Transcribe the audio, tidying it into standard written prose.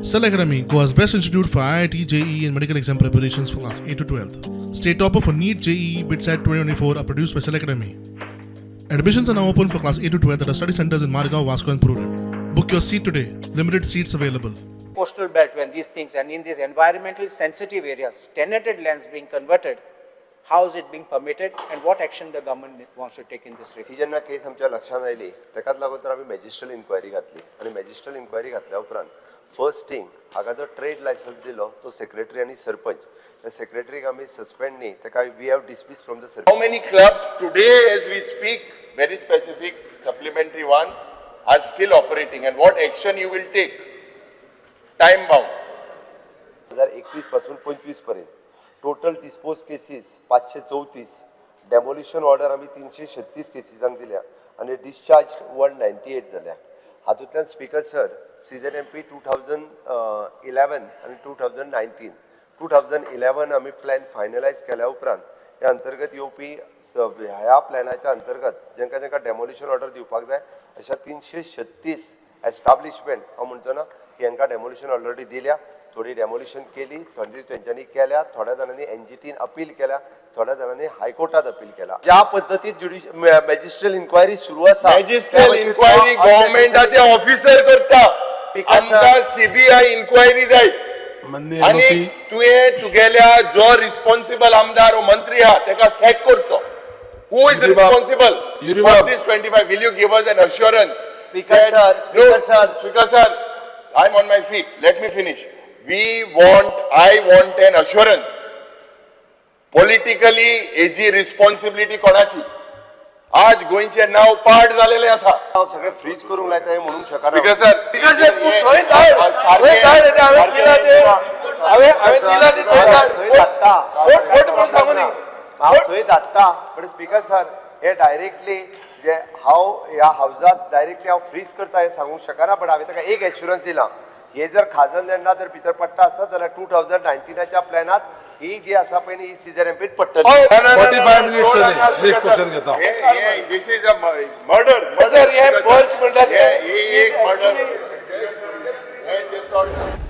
Cell Academy, Goa's best institute for IIT, JEE, and medical exam preparations for class 8 to 12. State topper for NEET, JEE, BITSAT 2024 are produced by Cell Academy. Admissions are now open for class 8 to 12 at our study centers in Margao, Vasco, and Prudent. Book your seat today. Limited seats available. Coastal belt, when these things, and in these environmentally sensitive areas, tenanted lands being converted, how is it being permitted and what action the government wants to take in this regard? ही जेन्ना केस आमच्या लक्षात आयली, ताकाच लागून तर आमी मॅजिस्ट्रल enquiry घातली आनी मॅजिस्ट्रल इन्क्वायरी घातल्या उपरांत फर्स्ट थिंग, हाका जो ट्रेड लायसन्स दिलो तो सेक्रेटरी आनी सरपंच, त्या सेक्रेटरीक आमी सस्पेंड न्ही, ताका we have dismiss from the service. How many clubs today as we speak, very specific supplementary one, are still operating and what action you will take? Time bound. 2021 पासून 25 पर्यंत total dispose cases 534, demolition order आमी 336 केसीसांक दिल्या आनी discharge 198 जाल्या. हातूंतल्यान, speaker sir, CZMP 2011 आनी 2019, 2011 आमी plan finalise केल्या उपरांत ह्या अंतर्गत येवपी ह्या प्लॅनाच्या अंतर्गत जेंका जेंका डेमोलिशन ऑर्डर दिवपाक जाय अशा 336 एस्टाब्लिशमेंट हांव म्हणचो ना की हांकां डेमोलिशन ऑलरेडी दिल्या. थोडी डेमोलिशन केली, थोडी तेंच्यांनी केल्या, थोड्या जाणांनी एनजीटीन अपील केल्या, थोड्या जाणांनी हायकोर्टात अपील केला. ज्या पद्दतीन मॅजिस्ट्रियल इन्क्वायरी सुरू आसा, मॅजिस्ट्रियल इन्क्वायरी गव्हर्मेंटाचे ऑफिसर करता. Because, आमकां सीबीआय इन्क्वायरी जाय. माननीय आनी एनओसी तुवें तुगेल्या जो रिस्पॉन्सिबल आमदार ओ मंत्री आहा तेका सॅक करचो. Who is Yuri Bab. Responsible Yuri for Bab. This 25? Will you give us an assurance? Speaker sir, Speaker sir. Speaker sir, I am on my seat, let me finish. We want, I want an assurance. Politically हेजी responsibility कोणाची? आज गोंयचें नांव पाड जालेलें आसा. हांव सगळें fridge करूंक लायता हें म्हणूंक शकना. स्पीकर सर, स्पीकर सर, तूं थंय धाड, थंय धाड. ते हांवें दिला ते, हांवें दिला ते थंय धाड. थंय धाडटा. फट फट म्हणून सांगू न्ही. हांव थंय धाडटा, पण स्पीकर सर, हे डायरेक्टली जे हांव ह्या हावजात डायरेक्टली हांव फ्रीज करता हें सांगूंक शकना, पण हांवें ताका एक एश्युरन्स दिला, हे जर खाजन लँडा जर भितर पडटा आसत जाल्यार 2019च्या प्लॅनात ही जी आसा पळय न्ही, ही सीझेडएमपीत पडटली. 45 minutes जाले. Next question घेता. This is a murder. Sir, हे पर्च म्हणटात ते एक मर्डर. Actually-